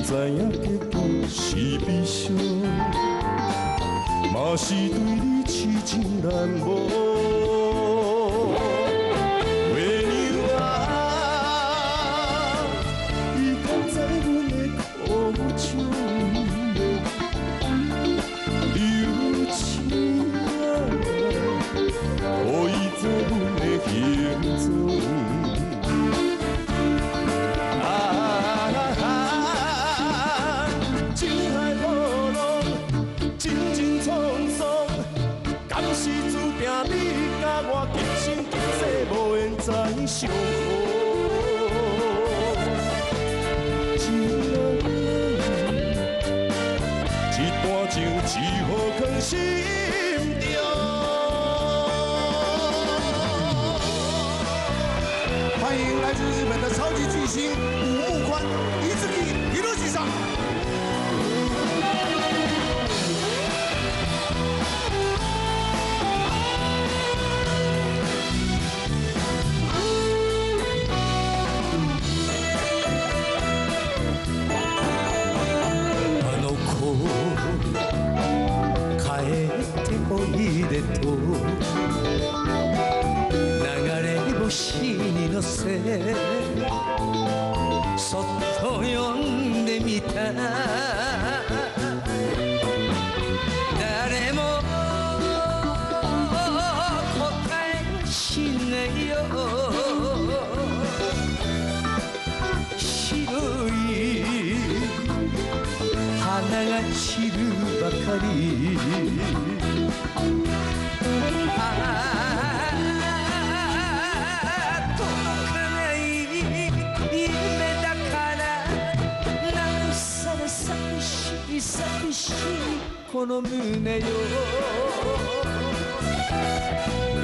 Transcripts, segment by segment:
知影结局是悲伤，嘛是对你痴情难忘。月娘啊，伊敢知阮的苦衷？留情啊，予伊知阮的行踪。啊，情海波浪，真情沧桑，敢是注定你佮我今生今世无缘再相逢。一人一段情，只好藏心中。欢迎来自日本的超级巨星五木宽伊兹基ヒロシさん。あの子帰っておいでと流れ星に乗せそっと呼んでみた。誰も答えしないよ。白い花が散るばかり。ああ届かない夢だからなおさら寂しい寂しいこの胸よ。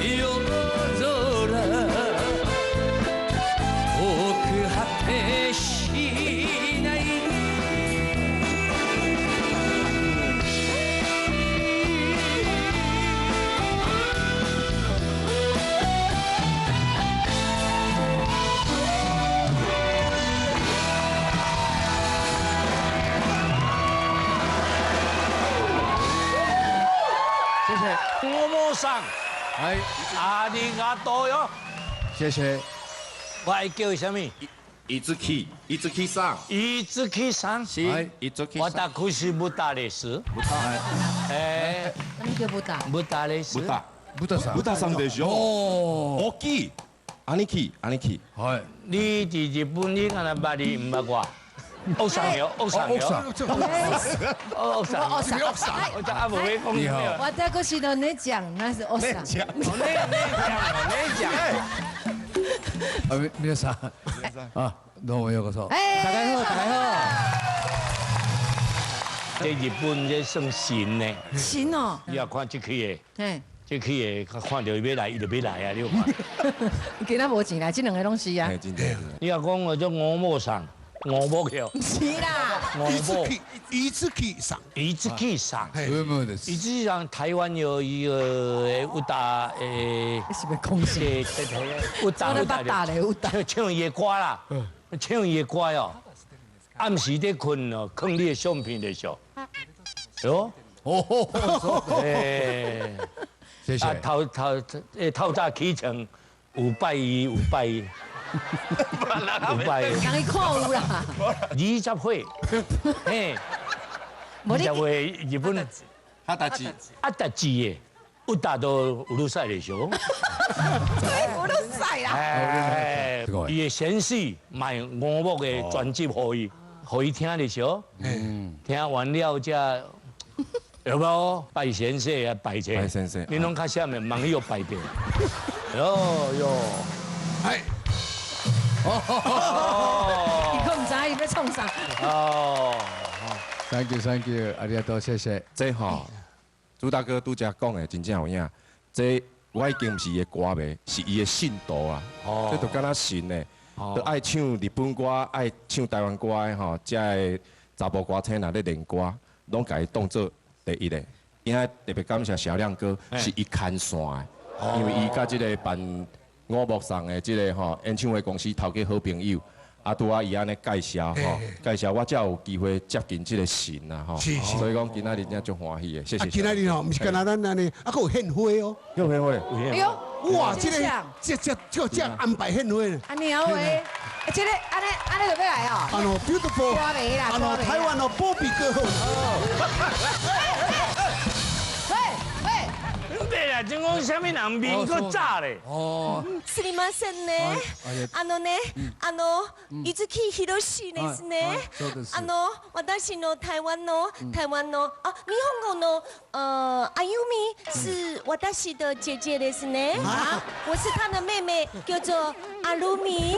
夜空遠く果てしない。谢谢。五木さん，哎，ありがとう哟。谢谢。我愛叫啥物？伊兹基，伊兹基さん。伊兹基さん。是，伊兹基。私ブタです。哎，什麼叫ブタ？ブタです。ブタ。ブタさん。ブタさんでしょ。大きい。兄貴，兄貴。はい。你佇日本，你敢若捌伊，毋捌我？奥桑哟，奥桑哟，奥桑，奥桑，奥桑，我阿无咧讲。你好。私的姉ちゃん，那是奥桑。姉ちゃん，姉ちゃん。啊，皆さん。啊，どうもようこそ。大家好，大家好。這日本這算神呢。神哦。你也看這去的，這去的，看著伊欲來，伊就欲來啊！你有看。今仔無錢來，這兩个攏是啊。你若講我做五毛桑。五木橋。是啦。五木。伊兹基さん。伊兹基さん。伊兹基さん，台灣有一個有打誒。你是欲講啥？有打有打有打。唱伊的歌啦，唱伊的歌哦。暗時咧睏哦，囥你的相片的時候。喲。哦。欸。謝謝。啊，頭頭誒透早起床，有拜伊，有拜伊。有拜。人伊看有啦。20歲，嘿，20歲日本。二十歲。二十歲的，有達到うるさいでしょ。對，うるさい啦。哎，伊的先生買五木的專輯予伊，予伊聽的時候，聽完了才有無拜先生啊，拜者。拜先生。你攏較啥物？問伊有拜過。喲喲，哎。哦，伊閣毋知伊欲創啥。哦，Thank you，Thank you，ありがとう，謝謝。這吼，朱大哥拄才講的真正有影。這我已經毋是伊的歌迷，是伊的信徒啊。哦，這就敢若神呢，都愛唱日本歌，愛唱台灣歌的吼，這个查某歌星若咧練歌，攏共伊當做第一个。今仔特別感謝小亮哥，是伊牽線的，因為伊佮這个辦五木送的這个吼演唱會公司頭家好朋友，啊，拄仔伊按呢介绍吼，介绍我才有机会接近这个神啊吼，所以讲今仔日真足欢喜的，谢谢。啊，今仔日吼，毋是干焦咱按呢，啊，阁有献花哦。有献花。哎呦，哇，这个这这这这安排献花呢。啊，鸟话，这个按呢按呢就欲来哦。啊喏，beautiful，歌迷啦，啊喏，台湾哦，波比哥。喂喂，对啦，真讲啥物人面阁早咧。哦。すみませんね。あのね、あの五木ひろしですね。あの私の台湾の台湾のあ日本語のあゆみ是私的姐姐ですね。我是她的妹妹，叫做阿鲁米。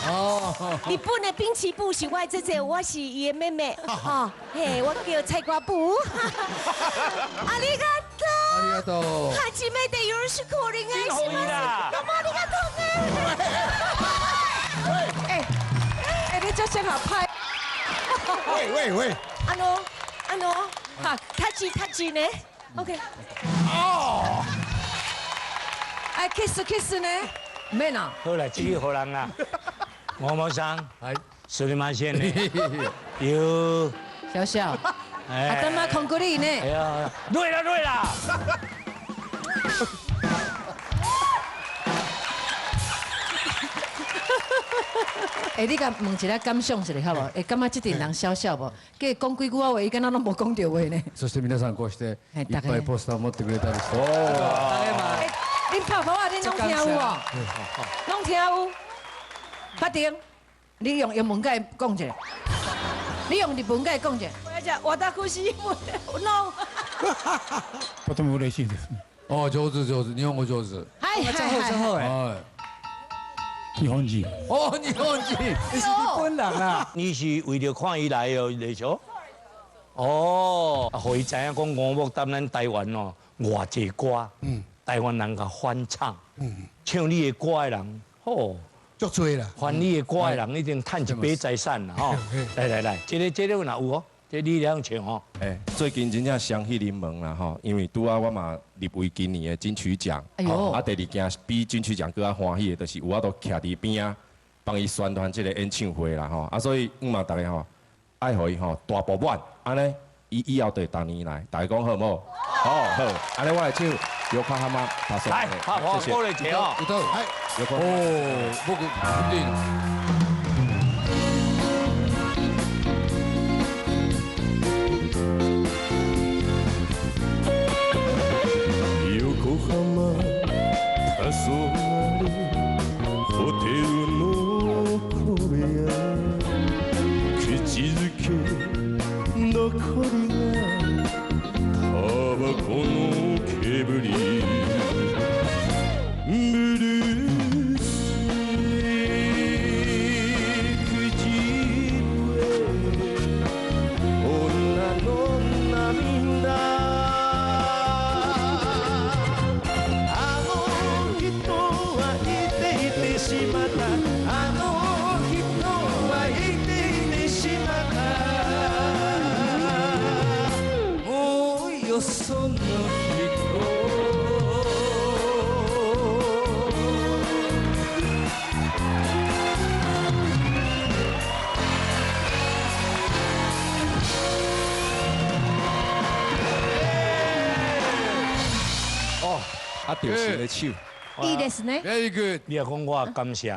哦，日本的滨崎步是我的姐姐，我是伊的妹妹。哦，嘿，我叫菜瓜布。ありがとう。ありがとう。初めてよろしくお願いします。どうもありがとうね。哎哎，你这适合拍。喂喂喂。あのあの，哈，タッチタッチね。OK。哦。哎，kiss kiss 呢？免啊。好啦，这个予人啊。吴牧さん，はい。すみませんね。哟。小小。啊，等下控鼓你呢？哎呀，对啦对啦。哎，你共问一下感想一下好无？会感觉这阵人痟痟无？计讲几句话，伊敢若拢无讲著话呢。そして皆さんこうしていっぱいポスター持ってくれたりして。哦。恁拍婆仔，恁拢听有哦？拢听有？确定？你用英文共伊讲一下，你用日文共伊讲一下。我讲，我的呼吸，我 no。とても嬉しいですね。あ、上手上手、日本語上手。はいはいはい。日本人。哦，日本人，你是日本人啊？你是为著看伊来的，对无？哦，予伊知影讲吴牧踮咱台湾哦，偌济歌，台湾人共翻唱，唱你的歌的人，吼。足济啦！翻你的歌的人已经趁一笔财产啦吼！来来来，这个这个若有哦，这你来唱吼。哎，最近真正双喜临门啦吼，因为拄仔我嘛入围今年的金曲奖，啊，第二件比金曲奖阁较欢喜的，就是有法度徛伫边仔帮伊宣传这个演唱会啦吼。啊，所以我嘛逐家吼爱予伊吼大爆满，按呢伊以后就会逐年来，逐家讲好毋好？好好，按呢我来唱。有看他吗？来，拍破过来一哦。哦，僕肯定。横浜黄昏ホテルの小部屋口づけ残りがタバコの煙ブルース口笛女の涙あの人は生いていてしまったあの人は生いていてしまったもうよその人。哦，啊，就是的手。いいですね。 Very good。你若讲我感谢，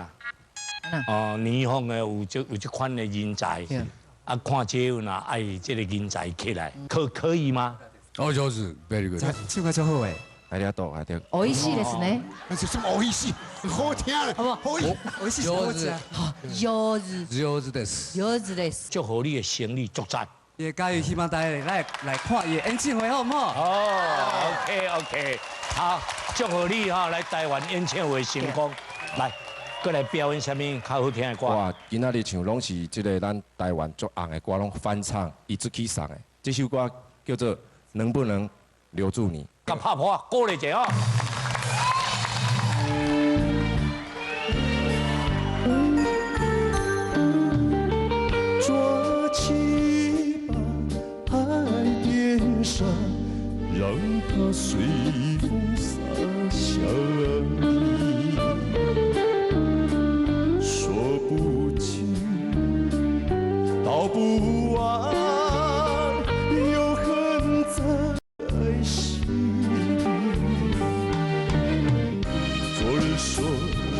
哦，年方的有这有这款的人才，啊，看这有若爱这个人才起来，可可以吗？哦，上手，Very good。唱得足好诶。ありがとう，ありがとおいしいですね。那是什么おいしい？好听，好不好？おいしい好食。上手。上手です。上手です。祝福你的生意足赞。也加油，希望大家来来看伊的演唱会，好毋好？哦，OK OK，好，祝福你哈来台湾演唱会成功。来，阁来表演啥物较好听的歌？哇，今仔日唱拢是这个咱台湾足红的歌，拢翻唱，伊自己送的。这首歌叫做《能不能留住你》。共拍破，鼓励一下哦。抓起把爱点上，让它随风洒向你。说道不完，有恨在心。昨日說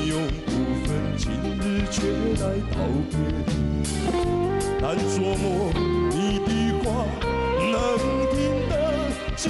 永不分，今日卻來道別。難琢磨你的話能聽得幾